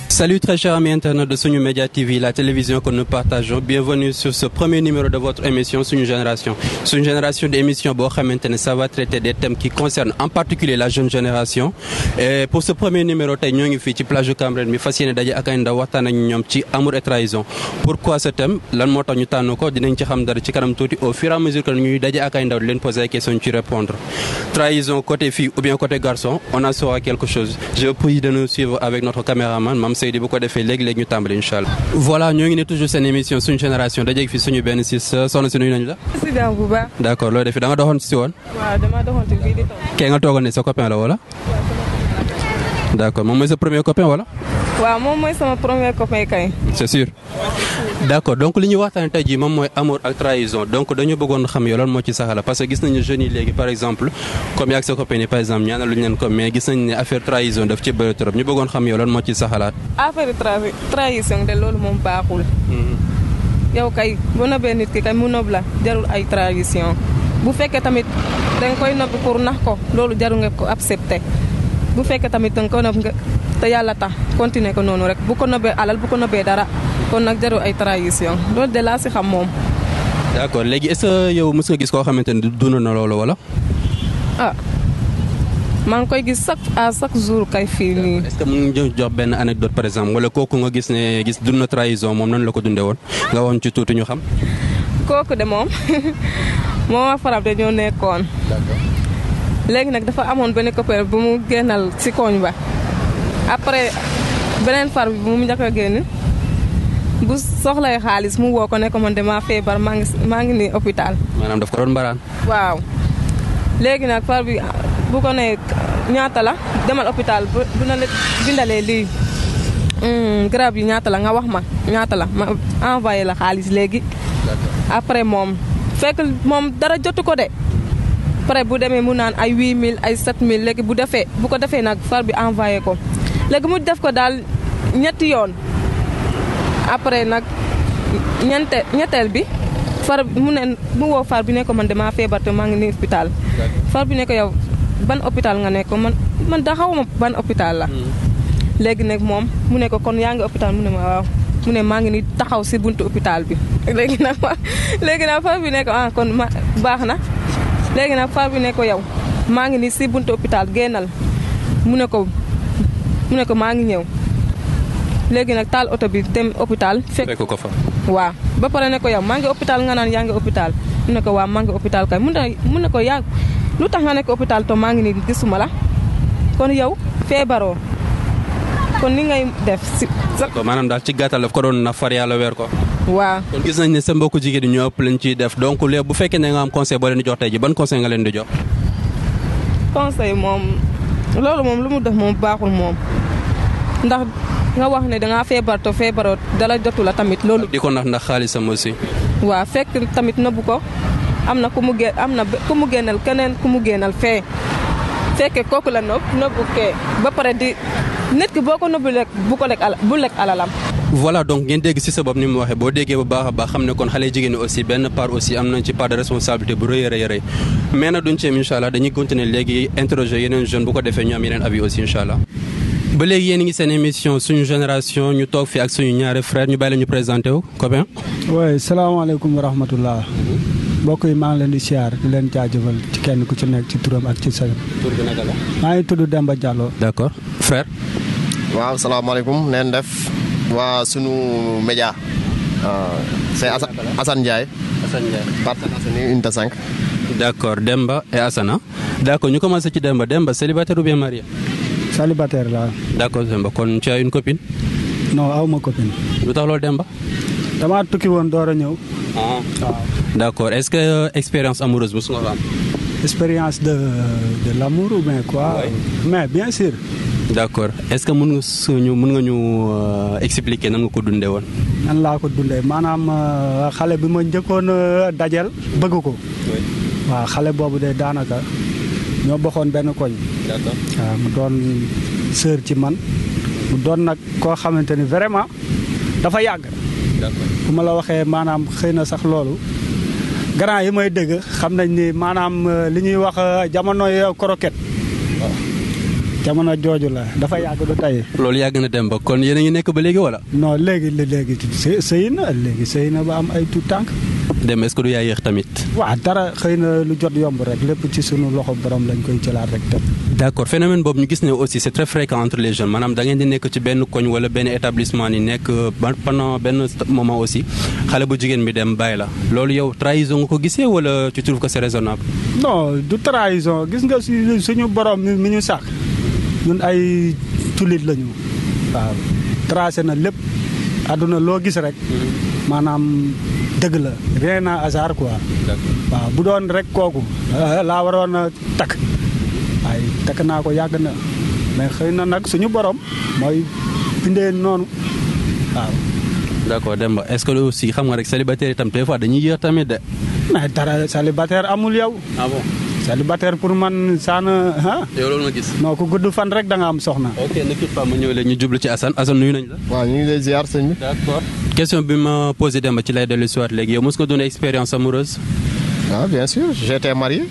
Salut très chers amis internautes de Sunu Média TV, la télévision que nous partageons. Bienvenue sur ce premier numéro de votre émission Sunu Génération. C'est une génération d'émissions ça va traiter des thèmes qui concernent en particulier la jeune génération. Et pour ce premier numéro, nous sommes ici plage de Cambérène, mais fasciné d'aller à Kainda Watana ci amour et trahison. Pourquoi ce thème? Lan moo tax ñu tànn ko dinañ ci xam dara ci kanam tuuti au fur et à mesure que ñuy daje ak ay ndaw leen poser ay questions ci répondre. Trahison côté fille ou bien côté garçon, on en saura quelque chose. Je vous prie de nous suivre avec notre caméraman Mam Seydi bu ko defee léegi ñu tàmbali inchallah. Voilà ñoo ngi ne toujours seen émission Sunu Génération dajeeg fi suñu benn sis soxna si nuyu nañu la. président bu baax. D'accord loolu defi da nga doxoon si woon. waaw dama doxoon ci bii di taw. Kee nga toogoon ne sa copain la wala. D'accord moom mooy sa premier copain wala. waaw moom mooy sama premier copain kay. C'est sûr. D'accord donc li ñuy waxtaan tey jii moom mooy amour ak trahison donc dañu bëggoon xam yow lan moo ci saxala parce que gis nañu jeunes yi léegi par exemple comme yaag sa copain yi par exemple ñaanal lu ñu leen ko mais gis nañu ne affaire trahison daf ci bëri trop ñu bëggoon xam yow lan moo ci saxalaat. affaire trahison de loolu moom baaxul. yow kay bu nobee nit ki kay mu nob la jarul ay trahison bu fekkee tamit danga koy nobbi pour nax ko loolu jarul nga ko accepté bu fekkee tamit danga ko nob nga te yàlla tax continuer ko noonu rek bu ko nobee alal bu ko nobee dara kon nag jarul ay trahison loolu de laa si xam moom. D'accord léegi est-ce que yow mës nga gis koo xamante ne dund na loolu wala. ah maa ngi koy gis chaque jour kay fii nii. Est-ce que mën nga jox benn anecdote par exemple wala kooku nga gis ne dund na trahison moom nan la ko dundee woon nga waxoon ci tuuti ñu xam. kooku de moom moo ma faral dañoo nekkoon. léegi nag dafa amoon benn copain bu mu génnal si koñ ba après beneen far bi bu mu njëkk a génn bu soxlay xaalis mu woo ko ne ko man damaa feebar maa ngi nii hôpital. maanaam daf ko doon mbaraan. waaw léegi nag far bi bu ko ne ñaata la demal hôpital bu na la bindalee lii garab yi ñaata la nga wax ma ñaata la ma envoyé la xaalis léegi. après moom fekk moom dara jotu ko de. après bu demee mu naan ay 8000 ay 7000 léegi bu ko defee nag far bi envoyé ko léegi mu def ko daal ñetti yoon après nag ñetteel bi far mu woo far bi ne ko man damaa feebar te maa ngi nii hôpital far bi ne ko yow ban hôpital nga nekk man da xawma ban hôpital la léegi nag moom mu ne ko kon yaa ngi hôpital mu ne ma waaw mu ne maa ngi nii taxaw si buntu hôpital bi léegi nag far bi ne ko ah kon baax na léegi nag far bi ne ko yow maa ngi nii si buntu hôpital génnal mu ne ko maa ngi ñëw léegi nag taal oto bi dem hôpital fekk ko fa. waaw ba pare ne ko yow maa ngi hôpital nga naan yaa ngi hôpital mu ne ko waaw maa ngi hôpital kay mu ne ko yaa lu tax nga nekk hôpital to maa ngi nii gisuma la kon yow feebaroo kon ni ngay def si. maanaam daal ci gàttal daf ko doon na far yàlla weer ko. waaw kon gis nañ ne sa mbokku jigéen ñi ñoo ëpp lañ ciy def donc léegi bu fekkee ne nga am conseil boo leen di jox tey ji ban conseil nga leen di jox. conseil moom loolu moom lu mu def moom baaxul moom ndax nga wax ne dangaa feebar te feebaroo dala jotu la tamit loolu. di ko ndax xaalisam aussi. waaw fekk tamit nëbbu ko am na ku mu génnal keneen ku mu génnal fee fekke kooku la nëbbu kee ba pare di nit ki boo ko nëbbu lekk bu lekk alalam. voilà donc ngeen dégg ci sa bopp ni mu waxee boo déggee bu baax a baax xam ne kon xale jigéen ñi aussi benn part aussi am nañ ci part de responsabilité bu rëy a rëy mais nag duñ ci incha allah dañuy continuer léegi interroger yeneen jeune bu ko defee ñu am yeneen avis aussi incha allah. ba léegi yéen ngi seen émission Sunu Génération ñu toog fi ak suñu ñaari frère ñu bàyyi la ñu présenté wu copain. oui salaamaaleykum wa rahmatullah mbokk yi maa ngi leen di siyaar di leen jaajëfal ci kenn ku ci nekk ci turam ak ci sa. tur bi naka la. maa ngi tudd Demba Diallo. d'accord frère. waaw salaamaaleykum neen def waa Sunu Média c'est Assane Ndiaye. Assane Ndiaye. Parcelles Assainies unité 5. d'accord Demba et Assane. d'accord ñu commencé ci Demba célibataire ou bien marié. célibataire la. d'accord Demba kon tu as une copine. non aw ma copine. lu tax loolu Demba. damaa tukki woon door a ñëw. waaw d'accord est-ce que expérience amoureuse mos nga ko am. expérience de l'amour ou bien quoi. mais bien sûr. d'accord est-ce que mën nga ñu expliquer nan nga ko dundee woon. nan laa ko dundee maanaam xale bi ma njëkkoon dajel bëgg ko. waaw xale boobu de daanaka ñoo bokkoon benn koñ. d'accord waaw mu doon sœur ci man mu doon nag koo xamante ni vraiment dafa yàgg. d'accord bu ma la waxee maanaam xëy na sax loolu grand yi may dégg xam nañ ni maanaam li ñuy wax jamonoy croquette. jamono jooju la dafa yàgg du tey. loolu yàgg na dem ba kon yéen a ngi nekk ba léegi wala. non léegi sëy na ba am ay tout tànk. dem est-ce que du yaa yéex tamit. waaw dara xëy na lu jot yomb rek lépp ci sunu loxo borom lañ koy jëlaat rek dem. d'accord phénomène boobu ñu gis ne aussi c'est très fréquent entre les jeunes maanaam da ngeen di nekk ci benn koñ wala benn établissement ni nekk pendant benn moment aussi xale bu jigéen bi dem bàyyi la loolu yow trahison nga ko gisee wala tu trouves que c'est raisonnable. non du trahison gis nga suñu borom mi ñu sàkk ñun ay tullit lañu waaw tracé na lépp àdduna loo gis rek maanaam dëgg la rien n'a hasard quoi. waaw bu doon rek kooku laa waroon a takk waaye takk naa ko yàgg na mais xëy na nag suñu borom mooy bindee noonu waaw. d'accord Demba est-ce que aussi xam nga rek célibataire itam des fois dañuy yéex tamit de. mais dara célibataire amul yow. ah bon. célibataire pour man saana ah. yow loolu nga gis. non ku gudd fan rek da nga am soxna. ok ne quitte pas ma ñëw leen ñu jublu ci Assane nuyu nañ la. waaw ñu ngi lay ziar sëñ bi. d'accord question bi ma posé Demba ci lay dellu si waat léegi yow mos nga dund expérience amoureuse. ah bien sûr j'étais marié.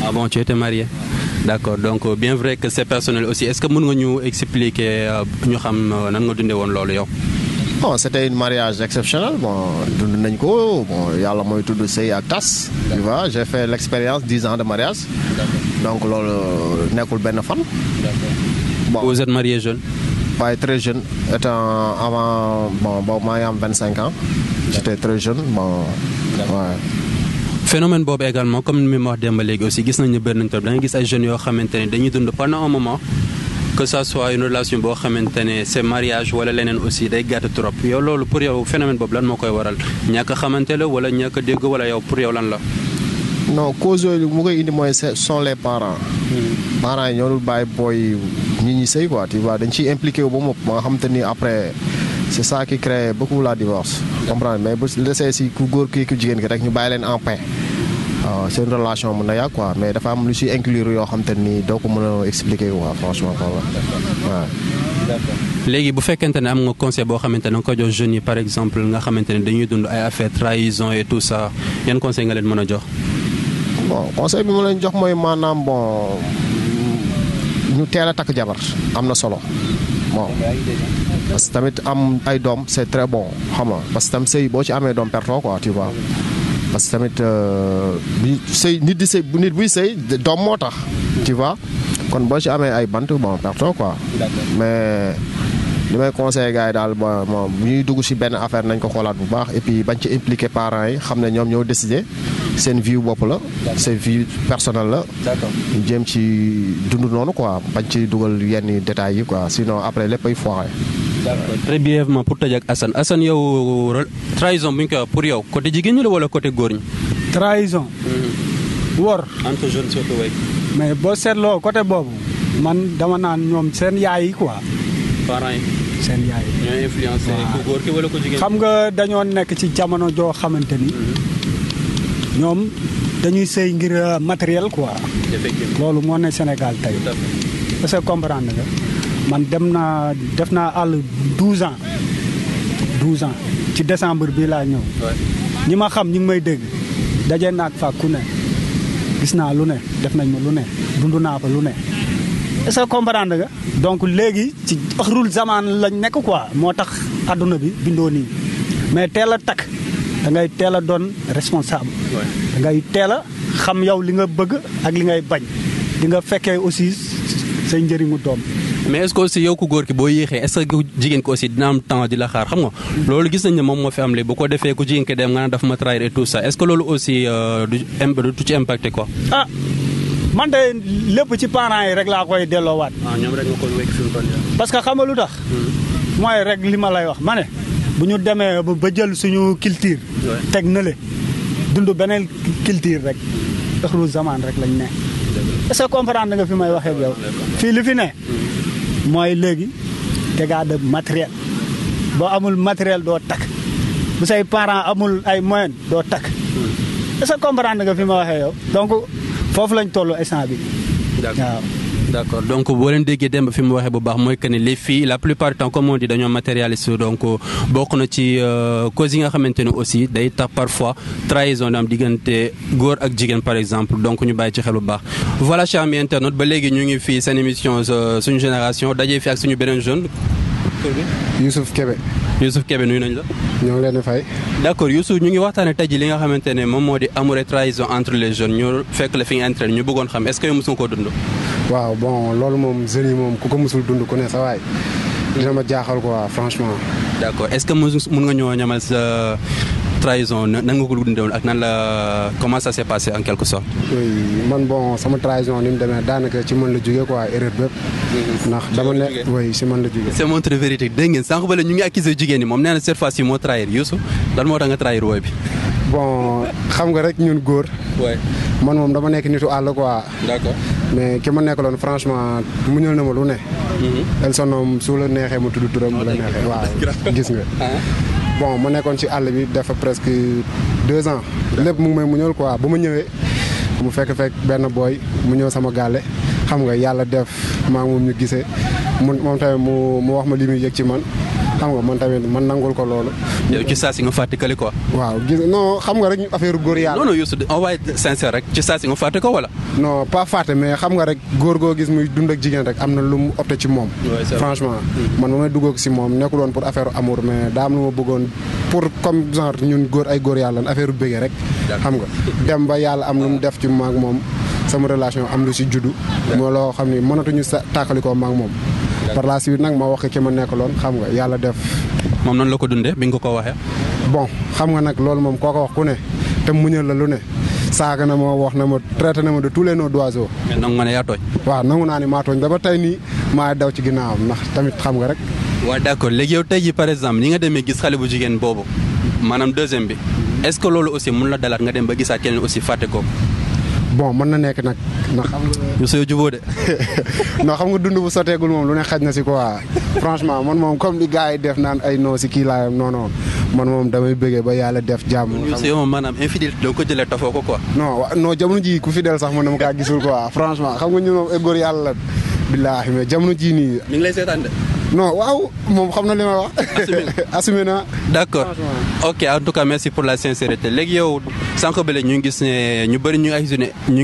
ah bon tu étais marié. d'accord donc bien vrai que c'est personnel aussi est-ce que mën nga ñu expliquer ñu xam nan nga dundee woon loolu yow. bon c'était un mariage exceptionnel bon dund nañ ko bon yàlla mooy tudd sëy ak tas. tu vois j'ai fait l'expérience 10 ans de mariage. donc loolu nekkul benn fan. bon vous êtes marié jeune. waaye très jeune étant avant bon boobu maa ngi am 25 ans. j'étais très jeune bon. waaw. phénomène boobu également comme ni ma wax démb léegi aussi gis nañu benn trop da nga gis ay jeunes yoo xamante ne dañuy dund pendant un moment. que ça soit une relation boo xamante ne c'est mariage wala leneen aussi day gàtt trop yow loolu pour yow phénomène boobu lan moo koy waral ñàkk a xamante la wala ñàkk a dégg wala yow pour yow lan la. non cause yooyu mu koy indi mooy sont les parents. parents yi ñoo dul bàyyi booy ñi ñi sëy quoi tu vois dañ ciy impliqué wu ba mu nga xam te ni après c'est ça qui crée beaucoup la divorce. comprendre mais bu desee si ku góor kii ku jigéen ki rek ñu bàyyi leen en paix. waaw c'est une relation mën na yàgg quoi mais dafa am lu ci inclure yoo xam te ni doo ko mën a expliquer quoi franchement waaw. léegi bu fekkente ne am nga conseil boo xamante ne nga ko jox jeunes yi par exemple nga xamante ne dañuy dund ay affaire trahison et tout ça yan conseil nga leen mën a jox. bon conseil bi ma leen jox mooy maanaam bon ñu teel a takk jabar am na solo bon parce que tamit am ay doom c'est très bon xam nga parce que tam sëy boo ci amee doom perto quoi tu vois. parce que tamit sëy nit di sëy nit buy sëy doom moo tax. tu vois kon boo ci amee ay bant bon perto quoi. mais li may conseillé gars yi daal bon bu ñuy dugg ci benn affaire nañ ko xoolaat bu baax et puis bañ ci impliqué parents yi xam ne ñoom ñoo décidé seen vie bopp la. seen vie personnelle la. ñu jéem ci dund noonu quoi bañ ci dugal yenn détails yi quoi sinon après lépp ay foiré. très brièvement pour tëj ak Assane yow trahison bu ñu koy wax pour yow côté jigéen ñi la wala côté góor ñi. trahison. wor. entre jeunes surtout way. mais boo seetloo côté boobu man dama naan ñoom seen yaay yi quoi. parents yi. seen yaay yi. ñooy influencé ku góor ki wala ku jigéen. xam nga dañoo nekk ci jamono joo xamante ni. ñoom dañuy sëy ngir matériel quoi. effectivement loolu moo ne Sénégal tey. est-ce que comprendre nga. man def naa àll 12 ans ci décembre bii laa ñëw. ñi ma xam ñi ngi may dégg daje naag fa ku ne gis naa lu ne def nañ ma lu ne dund naa fa lu ne est-ce que comprendre nga. donc léegi ci axrul zaman lañ nekk quoi moo tax adduna bi bindoo nii mais teel a takk da ngay teel a doon responsable. da ngay teel a xam yow li nga bëgg ak li ngay bañ di nga fekkee aussi say njëriñu doom. mais est-ce que aussi yow ku góor ki boo yéexee est-ce que jigéen ki aussi dina am temps di la xaar xam nga loolu gis nañ ne moom moo fi am léegi bu ko defee ku jigéen ki dem nga ne dafa ma trahir et tout ça est-ce que loolu aussi du ci impacté quoi. ah man de lépp ci parents yi rek laa koy delloowaat. ñoom rek nga koy wekk fi mu toll parce que xam nga lu tax. mooy rek li ma lay wax ma ne bu ñu demee ba jël suñu culture. teg na le dund beneen culture rek ëxru zaman rek lañ ne. est-ce que comprendre nga fi may waxee ak yow. fii li fi ne. mooy léegi dégâts de matériel boo amul matériel doo takk bu say parents amul ay moyens doo takk. est-ce que comprendre nga fi ma waxee yow donc foofu lañ toll instant bi. waaw. D'accord donc boo leen déggee dem fi mu waxee bu baax mooy que ne les filles la plupart du temps comme on dit dañoo matérialiste donc bokk na ci cause yi nga xamante ne aussi day tax parfois trahison am diggante góor ak jigéen par exemple donc ñu bàyyi ci xel bu baax. voilà chers amis internautes ba léegi ñu ngi fii seen émission suñu génération dajee fi ak suñu beneen jeune. Youssouf Kébé. Youssouf Kébé nuyu nañ la. ñoo ngi leen di fay. d'accord Youssouf ñu ngi waxtaanee tey jii li nga xamante ne moom moo di amour et trahison entre les jeunes ñu fekk la fi nga entraîné ñu bëggoon xam est-ce que yow mos nga koo dund. waaw bon loolu moom jeunes yi moom ku ko musul dund ku ne sa waay dina ma jaaxal quoi franchement. d'accord est-ce que mën nga ñoo ñamal sa trahison nan nga ko dundewoon ak nan la comment ça s'est passé en quelque sorte. oui man bon sama trahison ni mu demee daanaka ci man la jógee quoi erreur bépp. ndax dama ne oui si man la jógee. c'est montre vérité dégg ngeen sànq ba la ñu ngi accusé jigéen ñi moom nee na cette fois-ci moo trahir Youssou lan moo tax nga trahir wooy bi. bon xam nga rek ñun góor. ouais. man moom dama nekk nitu àll quoi. d'accord. mais ki ma nekkaloon franchement muñal na ma lu ne. el sonom su la neexee mu tudd turam bu la neexee waaw gis nga. bon ma nekkoon ci àll bi dafa presque 2 ans. lépp mu ngi may muñal quoi ba ma ñëwee. mu fekk benn booy mu ñëw sama gàlle xam nga yàlla def maa ngi moom ñu gisee moom tamit mu wax ma li muy yëg ci man xam nga man tamit man nangul ko loolu. yow ci saa si nga fàttikali quoi. waaw gis non xam nga rek affaire góor yàlla. non Youssou on va être sincère rek ci saa si nga fàtte ko wala. non pas fàtte mais xam nga rek góor goo gis muy dund ak jigéen rek am na lu mu opté ci moom. franchement man ba may duggoog si moom nekkul woon pour affaire amour mais daa am lu ma bëggoon pour comme genre ñun góor ay góor yàlla affaire bëggee rek. xam nga dem ba yàlla am lu mu def ci maag moom sama relation am lu si juddu. moo loo xam ni mënatuñu sa tàkkalikoo maag moom. par la suite nag ma wax ki ma nekkaloon xam nga yàlla def. moom noonu la ko dundee bi nga ko waxee. bon xam nga nag loolu moom koo ko wax ku ne te muñal la lu ne saaga na ma wax na ma traité na ma de tous les noms d'oiseaux. mais nangu nga ne yaa tooñ. waaw nangu naa ni maa tooñ dama tey nii maa daw ci ginnaawam ndax tamit xam nga rek. waaw d'accord léegi yow tey jii par exemple ni nga demee gis xale bu jigéen boobu maanaam deuxième bi est-ce que loolu aussi mun la dalaat nga dem ba gisaat keneen aussi fàtte ko. bon mën na nekk nag ndax xam nga. Youssou yow jubóo de. non xam nga dund bu soteegul moom lu ne xaj na si quoi franchement man moom comme li gars yi def naan ay non si kii laayam non man moom damay bëggee ba yàlla def jàmm. Youssou yow moom maanaam infidélité doo ko jëlee tafoo ko quoi. non jamono ji ku fidèle sax man dama kaa gisul quoi franchement xam nga ñun moom góor yàlla la billaahi mais jamono ji nii. mi ngi lay seetaan de. non waaw moom xam na li ma wax. assumé na. d'accord ok en tout cas merci pour la sincérité léegi yow sànq ba léegi ñu ngi gis ne ñu bëri ñu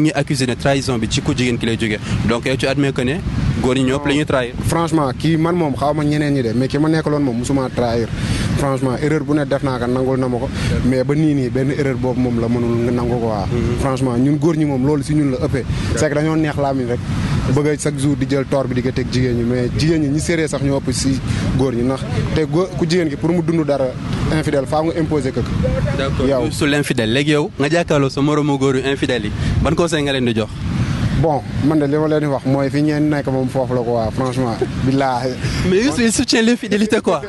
ngi accusé ne trahison bi ci ku jigéen ki lay jógee donc yow tu admets que ne góor ñi ñëpp la ñuy trahir. franchement kii man moom xaw ma ñeneen ñi de mais ki ma nekkaloon moom musuma trahir franchement erreur bu ne def naa ko nangul na ma ko mais ba nii benn erreur boobu moom la mënul nangu ko waa franchement ñun góor ñi moom loolu si ñun la ëppee c'est que dañoo neex laa mi rek bëgg chaque jour di jël toor bi di ko teg jigéen ñi mais jigéen ñi sérée sax ñoo ëpp si góor ñi ndax te ku jigéen ki pour mu dund dara infidèle faa nga imposer ko. d'accord yow su l'infidèle léegi yow nga jàkkaarloo sa moromu góor yu infidèle yi ban conseil nga leen di jox. bon man de li ma leen di wax mooy fi ñeen nekk moom foofu la quoi franchement billaahi. mais Youssou il soutient l'infidélité quoi.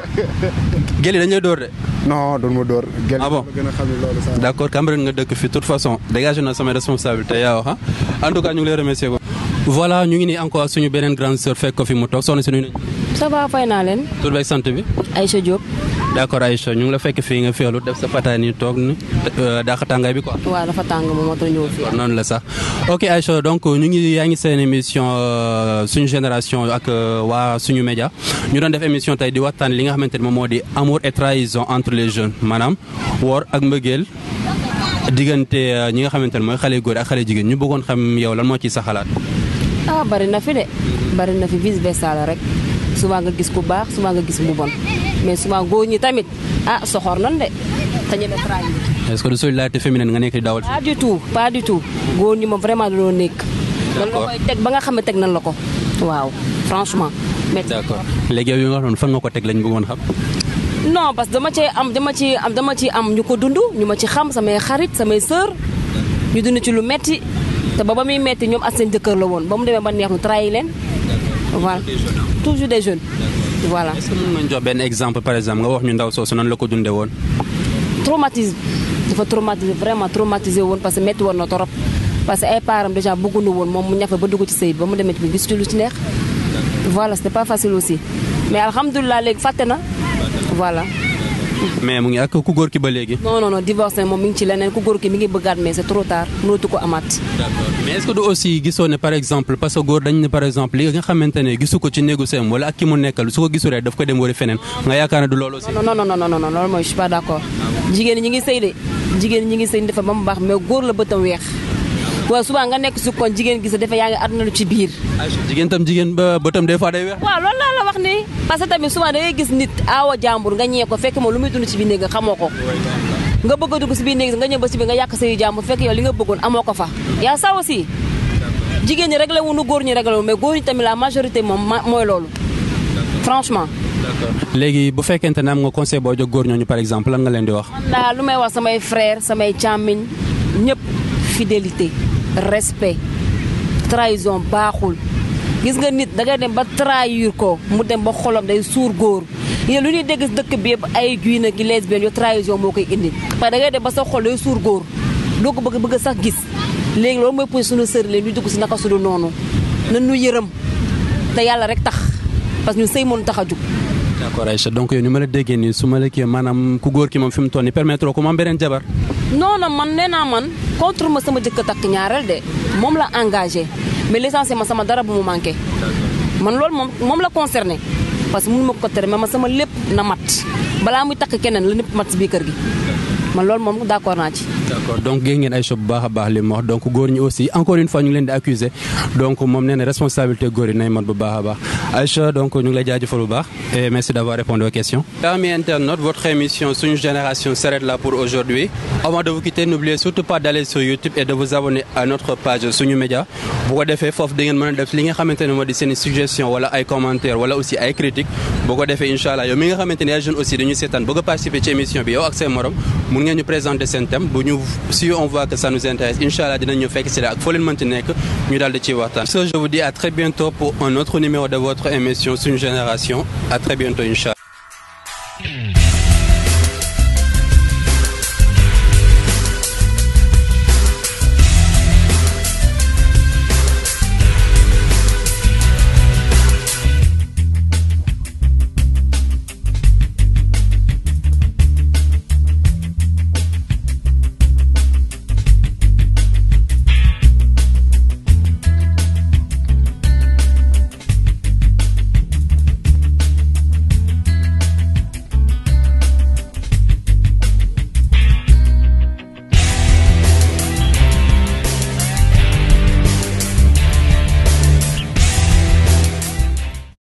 gel yi dañuy door de. non doon ma door. ah bon gën a xam ne loolu sax. d'accord Cambérène nga dëkk fi de toute façon dégagé na sama responsabilité yaa wax en tout cas ñu ngi lay remercier ko. voilà ñu ngi nii encore suñu beneen grande sœur fekk ko fi mu toog soxna si nuyu nañu. ça va fay naa leen. tur beeg sant bi. Aïcha Diop. d'accord Aïcha ñu ngi la fekk fii nga féexlu def sa pataani toog ni dàq tàngaay bi quoi. waaw dafa tàng moom moo tax ñëw fii. noonu la sax ok Aïcha donc yaa ngi seen émission suñu génération ak waa suñu média ñu doon def émission tey di waxtaan li nga xamante ne moom moo di amour et trahison entre les jeunes maanaam woor ak mbëggeel diggante ñi nga xamante ne mooy xale góor ak xale jigéen ñu bëggoon xam yow lan moo ciy sa xalaat. ah bari na fi de bari na fi vice versa la rek souvent nga gis ku baax souvent nga gis mu bon mais souvent góor ñi tamit soxor nan de te ñu def trahir. est-ce que du solidarité féminine nga nekk di dawal. pas du tout góor ñi moom vraiment dañoo nekk. d'accord dañ la koy teg ba nga xam ne teg nan la ko waaw franchement. d'accord léegi yow yi nga xam fan nga ko teg lañ bëggoon xam. non parce que dama ci am ñu ko dund ñu ma ci xam samay xarit samay sœur ñu dund ci lu metti te ba muy metti ñoom ak seen jëkkër la woon ba mu demee ba neex ñu trahir leen voilà toujours des jeunes voilà. est-ce que mën nga jox benn exemple par exemple nga wax ñu ndaw soosu nan la ko dundee woon. Traumatisme dafa traumatisé vraiment traumatisé woon parce que métti woon na trop parce que ay parents déjà bëgguñu woon moom mu ñafe ba dugg ci sëy ba mu demee ci biir gisul lu ci neex voilà c'était pas facile aussi mais alhamdulilah léegi fàtte na voilà. mais mu ngi ak ku góor ki ba léegi. non divorcé moom mi ngi ci leneen ku góor ki mi ngi bëggaat mais c'est trop tard mënatu ko amaat. d'accord mais est-ce que du aussi gisoo ne par exemple parce que góor dañ ne par exemple li nga xamante ne gisu ko ci néegu sëyam wala ak ki mu nekkal su ko gisu rek daf ko dem wari feneen nga yaakaar ne du loolu aussi. non loolu mooy je suis pas d'accord jigéen ñi ngi sëy de jigéen ñi ngi sëy dafa ba mu baax mais góor la bëtam weex waaw souvent nga nekk su kon jigéen gis defe yaa ngi àdduna lu ci biir. jigéen ba bëtam des fois day weex. waaw loolu laa la wax nii parce que tamit souvent da ngay gis nit aawa jàmbur nga ñee ko fekk moom lu muy dund ci biir néeg nga xamoo ko nga bëgg a dugg si biir néeg nga ñëw ba si biir nga yàq say jàmbur fekk yow li nga bëggoon amoo ko fa yaa ça aussi jigéen ñi réglé wuñu góor ñi réglé wu mais góor ñi tamit la majorité moom mooy loolu franchement. d'accord léegi bu fekkente ne am nga conseil boo jox góor ñooñu par exemple lan nga leen di wax. man daal lu may wax samay frère samay càmmiñ ñëpp fidélité respect trahison baaxul gis nga nit dangay dem ba trahir ko mu dem ba xolam day suur góor yéen lu ñuy dégg dëkk bi yëpp ay guy na gi lesbienne yo trahison moo koy indi parce que dangay dem ba sa xol day suur góor doo ko bëgg sax gis léegi loolu mooy pousse suñu sër leen ñu dugg si naka sudu noonu nan ñu yërëm te yàlla rek tax parce que ñu sëy mënu tax a jug. d'accord Aïcha donc yow ni ma la déggee nii su ma la kii maanaam ku góor ki moom fi mu toll nii permettre ko moom beneen jabar. non man nee naa man contre ma sama jëkk takk ñaareel de moom la engagé mais l'essentiel ma sama dara bu mu manqué man loolu moom la concerné parce que mënu ma ko tere mais man sama lépp na mat balaa muy takk keneen la lépp mat si biir kër gi man loolu moom d'accord naa ci. d'accord donc gis ngeen Aïcha bu baax a baax li mu wax donc góor ñi aussi encore une fois ñu ngi leen di accuser donc moom nee na responsabilité góor yi nay mat bu baax a baax Aïcha donc ñu ngi lay jaajëfal bu baax et merci d'avoir répondu aux questions. Amis internautes, votre émission Suñu Génération s'arrête là pour aujourd'hui. Avant de vous quitter, n'oubliez surtout pas d'aller sur YouTube et de vous abonner à notre page Suñu Média. bu ko defee foofu da ngeen mën a def li nga xamante ne moo di seen suggestion wala ay commentaires wala aussi ay critiques bu ko defee incha allah yow mi nga xamante ne ay jeunes aussi dañuy seetaan bëgg a participer ci émission bi yow ak seen morom mun ngeen ñu présenter seen thème bu ñu si on voit que ça nous intéresse incha allah dinañ ñu fekk si la ak foo leen mënti nekk ñu daal di ciy waxtaan. Je vous dis à très bientôt pour un autre numéro de votre émission Suñu Génération à très bientôt incha allah.